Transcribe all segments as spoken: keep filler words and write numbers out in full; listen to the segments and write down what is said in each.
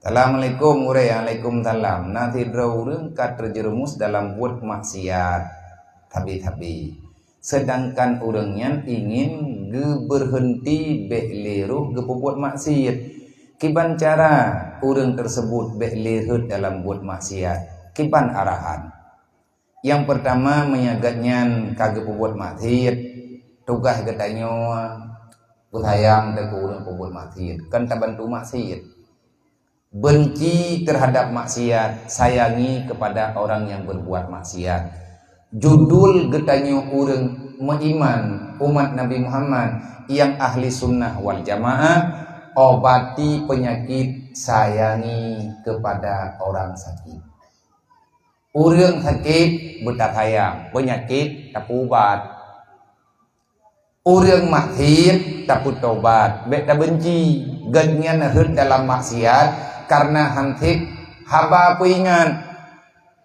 Assalamualaikum, gurée. Waalaikumsalam. Na sidroe ureuëng ka terjerumus dalam buet maksiat sabe-sabe. Sedangkan ureuëng nyan ingin geuberhenti bék lé roh geupeubuet maksiat. Kiban cara ureuëng tersebut bék lé rhot dalam buet maksiat? Kiban arahan? Nyang peurtama, meunyoe geuhnyan ka geupeubuet maksiat, tugaih geutanyoe peusayang teuh keu ureuëng peubuet maksiat, kon tabantu maksiat. Benci terhadap maksiat, sayangi kepada orang yang berbuat maksiat. Judul geutanyoe ureuëng meuiman, umat Nabi Muhammad, yang ahli sunnah wal jamaah, obati penyakit, sayangi kepada orang sakit. Ureuëng sakét beutasayang, peunyakét tapeuubat. Ureuëng maksiat tapeutobat, bék tabenci. Geuhnyan rhot dalam maksiat karena hanséb haba peuingat.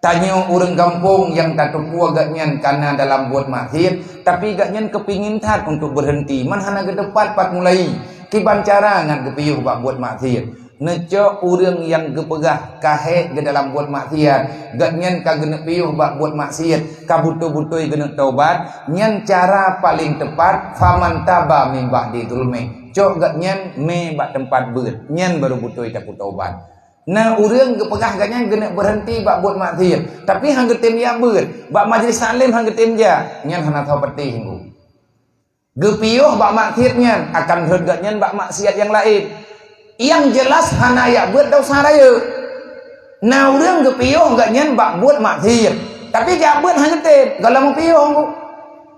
Tanyoe ureuëng gampông nyang tateupeue geuhnyan kana dalam buet maksiat, tapi geuhnyan keupingin that untuk berhenti. Man hana geuteupat pat mulai. Kiban cara ngat geupiôh bak buet maksiat? Neucok ureuëng nyang geupeugah ka hék geudalam buet maksiat, geuhnyan ka geuneuk piôh bak buet maksiat, ka beutôi-beutôi geuneuk taubat, nyan cara paleng teupat, faman taba min ba'di zulmih. Cok geuhnyan mé bak teumpat beuet, nyan barô beutôi tapeutobat. Na ureuëng geupeugah geuhnyan geuneuk beurhenti bak buet maksiat, tapi han geutem jak beuet, bak majlis taklim han geutem jak, nyan hana tho patéh ngon. Geupiôh bak maksiat nyan akan rhot geuhnyan bak maksiat nyang laén. Nyang jeulaih hana jak beuet desya rayeuk. Na ureuëng geupiôh geuhnyan bak buet maksiat, tapi jak beuet han geutem, gohlom piôh.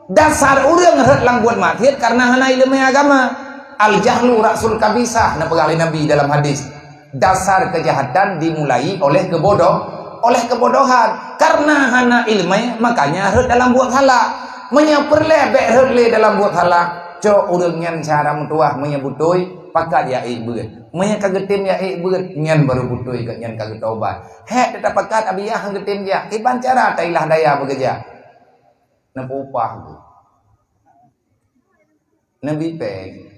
Dasar ureuëng rhot lam buet maksiat karena hana iéleumé agama. Al-jahlu ra'sul khabithah, neupeugah lé Nabi dalam hadis. Dasar kejahatan dimulai oleh kebodoh, oleh kebodohan. Karena hana iéleumé, makanya rhot dalam buet salah. Meunyoe peureulée bék rhot lé dalam buet salah, cok ureuëng nyan cara meutuwah, meunyoe beutôi, pakat jak ék beuet. Meunyoe ka geutem jak ék beuet, nyan barô beutôi geuhnyan ka geutobat. Hék teuh tapakat abiah han geutem jak, kiban cara tailah daya beugeujak. Neupeupah geuh. Neubi péng.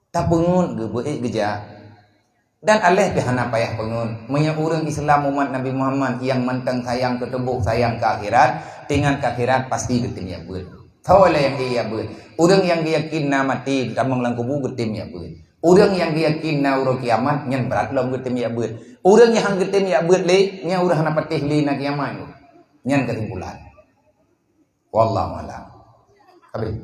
Tapeungeut geuh beuék geujak. Dan aléh pih hana payah peungeut. Meunyoe ureuëng Islam umat Nabi Muhammad nyang mantong sayang keu tuboh, sayang keu akhirat, teuingat keu akhirat pasti geutem jak beuet. Tho lé nyang ék jak beuet. Ureuëng nyang geuyakin na maté, tamong lam kubu geutem jak beuet. Ureuëng nyang geuyakin na uroe kiamat, nyan brat lom geutem jak beuet. Ureuëng nyang han geutem jak beuet lé, nyan ureuëng hana patéh lé na kiamat. Nyan keusimpulan. Wallahu a'lam. Habis.